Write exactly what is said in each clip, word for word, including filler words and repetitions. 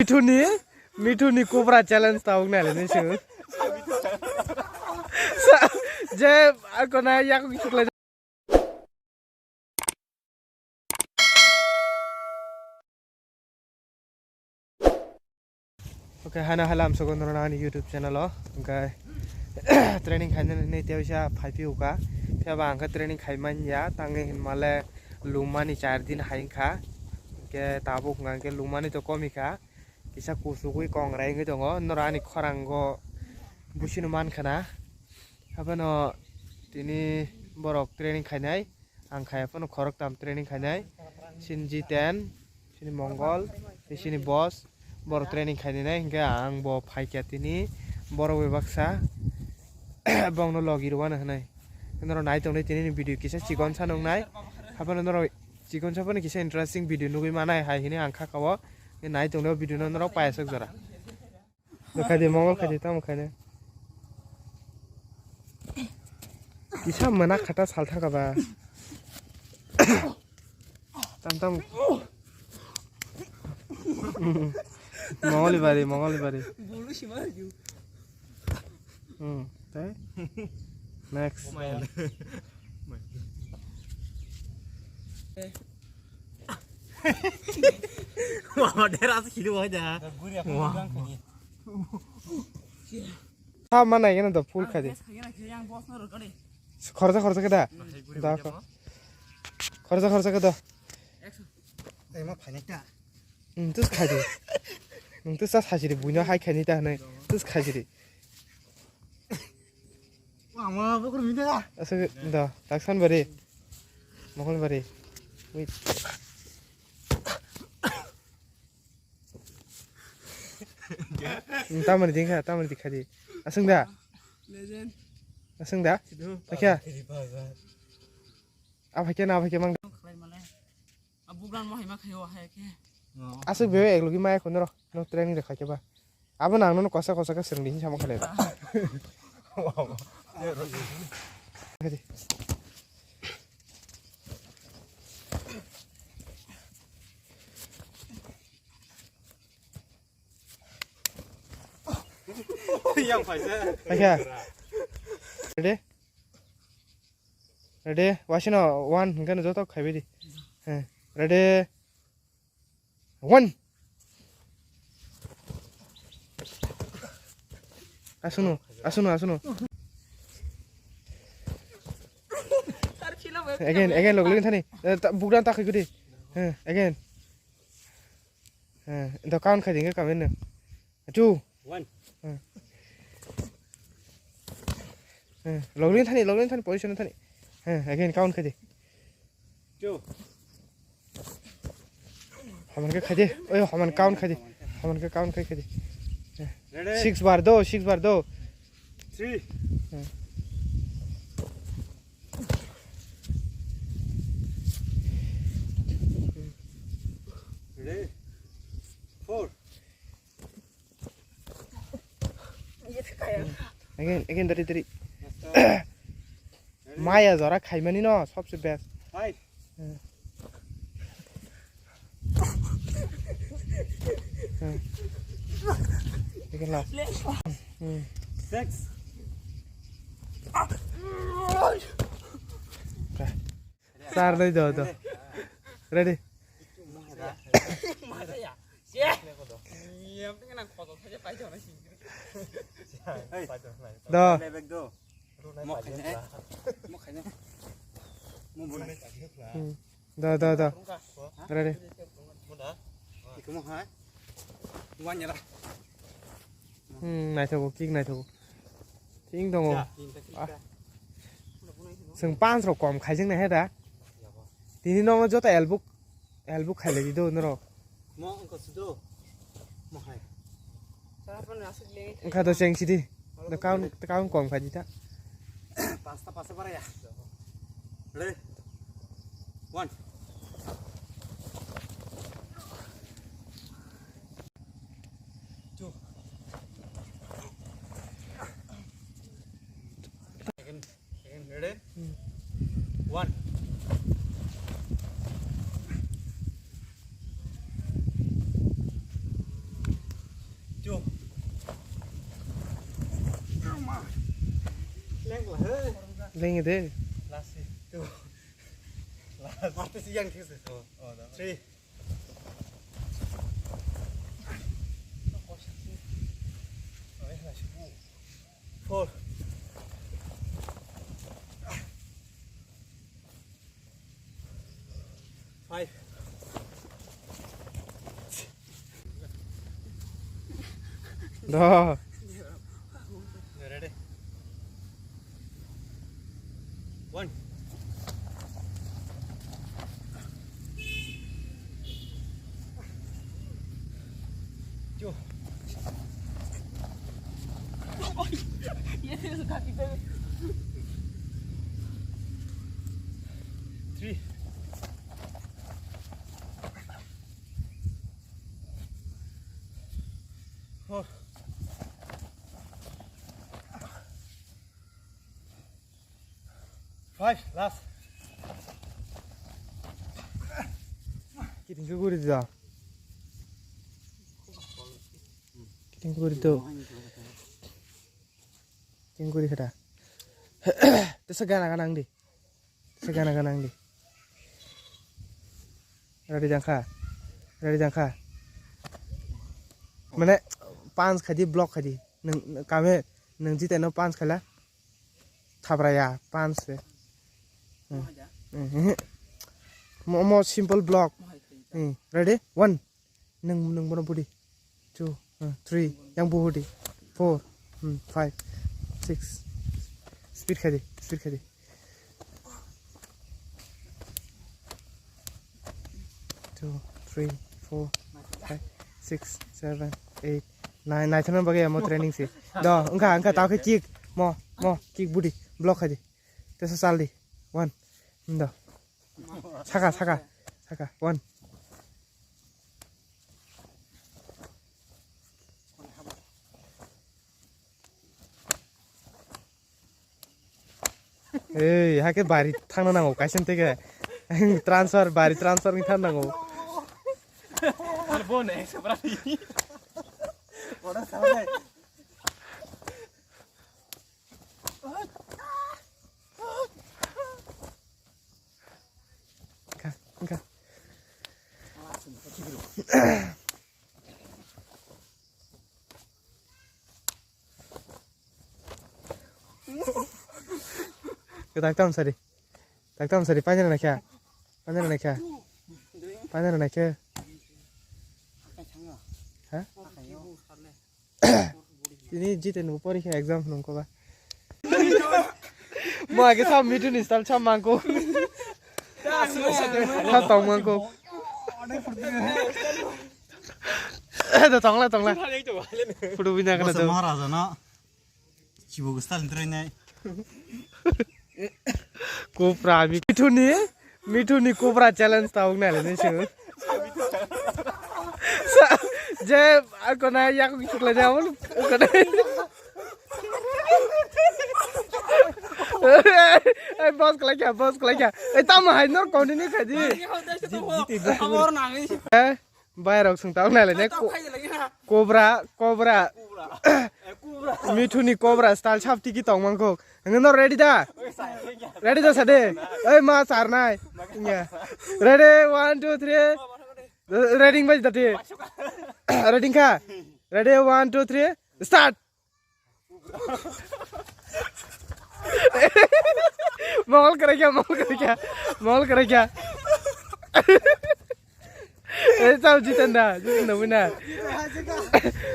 Mithuni, Mithuni kubra challenge tabuk nai le ni sung. Sa, je, ako na yak kiklai. Oke, hana halam sogon rona ani YouTube channel o. Oke, training khaina ni tei bisa phaipi uka. Phiya ba ang khe training khai man ya, tangwi hin male lumani char din hai kha. Oke, tabuk hwnka khe lumani to komi kha. Kisa kusugwi kongrai wngwi tongo. Noro ani khorango busino man khana. Habano tini borok training khainai. Ang khai phano khoroktam training khainai. Sini Jiten, sini Mongol, tei sini boss. Borok training khainai hinkhe ang bo phaikya tini. Borok bai baksa bongno logi rwano hwnwi. Norok nai tongdi tini ni video kisa chikon sa nuknai. Haphano norok chikon sa phano kisa interesting video nugwi manai hai hwnwi ang kha kao. Nai tongdi o video no norok payasok jora. Khaidi mongol khaidi tamo khaidi. Kisa mana khata sal thangka ba. Tam tam. Mongoli bari, mongoli bari. Bolu sima ju. Hmm, tai? Next. Mama dera sili wajah. Wah. Ha mana gana da full khaidi. Khorsa khorsa kada. Da kho. Khorsa khorsa kada. Ema phainai ta. Hmm, tus khaidi. Hmm, tus sa sajiri buino hai khaini ta hanai. Tus khaidi. Ama bukur mida. Asa da taksan bari. Mohon bari. Wait. Hmm, tamani dingkha, tamani dikha di. Asung da? Legend. Asung da? Sido. Pakya? Apa kya na apa kya mang? Khlai male. Abu gran mo hai ma khayo hai ke. Asuk bebe ek logi maya khunro. No training de khaike ba. Abo nang no kosa kosa ka sering di sama khale. Yang paisa. Pakya. Ready? Ready? Wasino one, hingke no joto khaibai di. He. Ready? One. Asuno, asuno, asuno. Again, again, log login thani. Eh, ta-, bukran ta khai gudi. He, again. He, do count khai di, hingke kamen no. Two. One. Hmm. Hmm. Login thani, login thani, position thani. Hmm, again count khai di. Two. Haman ke khai di. Oi, haman count khai di. Haman ke count khai, khai di. Hmm. Ready? Six bar do, six bar do. Three. Hmm. Ready? Four. Again, again, dari, dari. Maya jora khaimani no, sobse best. Five. Hmm. Hmm. Again last. Hmm. Six. Okay. Sar dai do, do. Ready? Do. Hmm. Do, do, do. Ready? Hmm, naithogo, kick naithogo. Thing tongo. Ah. Chwng punch rok kom khaijak nai he da. Tini nono joto elbow, elbow khailai di do norok. Mo wngkha sudo. Mo hai. Wngkha do cheng sidi. Do kaun, kaun kom khaidi ta. Pasta, pasta para ya. Ready? One. Two. Again, again, ready? Hmm. One. Lengde. Last two. Last. Last yang thik se. Oh, oh, dah. Three. Four. Five. Dah. Ready? One. Two. Three. Four. Five, last. Kiting ke guri da. Kiting ke guri do. Kiting guri khada. Tesa gana gana ang di. Tesa gana gana ang di. Ready jangkha. Ready jangkha. Mane, punch khadi, block khadi. Nung kame, nung jite no punch khala. Thabraya, punch se. Hmm. Hmm. Mo, mo simple block. Hmm. Ready? One. Nung, nung bono budi. Two, uh, three. Yang bu budi. Four. Hmm. Five. Six. Speed khadi, speed khadi. Two, three, four, five, six, seven, eight, nine. Naithana bagwi amo training si. Do, wngkha, wngkha, tao khe kick. Mo, mo, kick budi. Block khai di. Tesa chal di. One. Do. Saka, saka. Saka. One. Ei, hake bari thangna nango, kaisa teke. Transfer, bari transfer ni thang nango. Bo ne, sabra ni. Ora sabra. Ka, ka. Taktam sari. Taktam sari, panjana nakya. Panjana nakya. Panjana nakya. Ha? Tini jiten bo porikha exam nungko ba. Mo age sa mitu ni style sa mangko. Sa tong mangko. Da tongla tongla. Photo bina kana. Bose do. Maharaja no. Chibo gustal ntroinai. Kopra, mi-, mithuni, mithuni kopra challenge ta wngnai le nisi. Sa, je, ako na yak sikla ja mon, ako na. Ai, boss kala kya, boss kala kya. Ai, tamo hai nor continue khaji. Jiti, jiti, boss. Eh? Bairok swng tang nai le ne ko-, kobra, kobra. Mithuni kobra style sab tiki tong mangkok. Ang no ready da? Ready da sade? Oi ma charnai. Nya. Ready, one, two, three. Ready bai dati. Ready kha? Ready, one, two, three. Start. Mongol karaikya, mongol karaikya, mongol karaikya. Eh, tau jitanda, jitanda wina.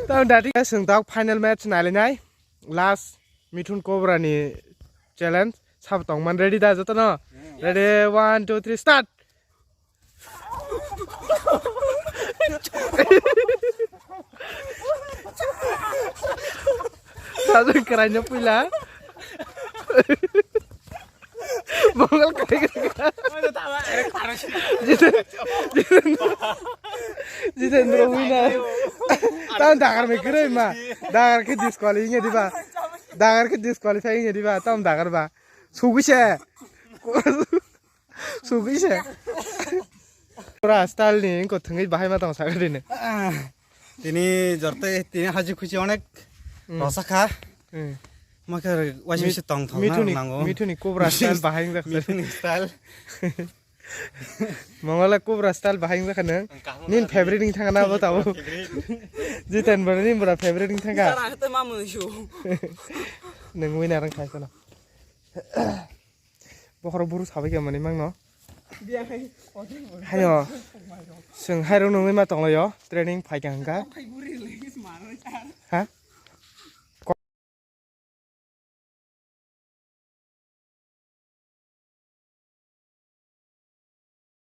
Tau dati ka sung tau final match nai le nai. Last Mithun Cobra ni challenge. Sab tong man ready da joto no? Ready, one, two, three, start. Sajak karaina puila. Mongol karai karai. Jiten-, Jiten-, Jitendra wina. Tan dagar me kere ma. Dagar ke disqualify nge diba. Dagar ke disqualify nge diba. Tam dagar ba. Sugise. Sugwi se. Pura style ni wngkha thwngwi bahai ma tong sakha dini. Tini jorte tini haji khuchi onek. Hmm. Rosa kha. Hmm. Makhe waisa waisa tong thok na Mithuni, nango. Mithuni Cobra style bahai wngjakha. Mithuni style. Mongole Cobra style bahai wngjakha nang. Ang kaham Nin na favorite wngthangkha na bo tabo. Favorite. Jiten bro, nin bro favorite wngthangkha. Tara hete mamu shu. Nang winner wngkha kono. Bokhorok buru sabai khe manwi mangno. Hayo. Chwng hairok nungwi ma tonglaio. Training phaikha hwnkha. Ha?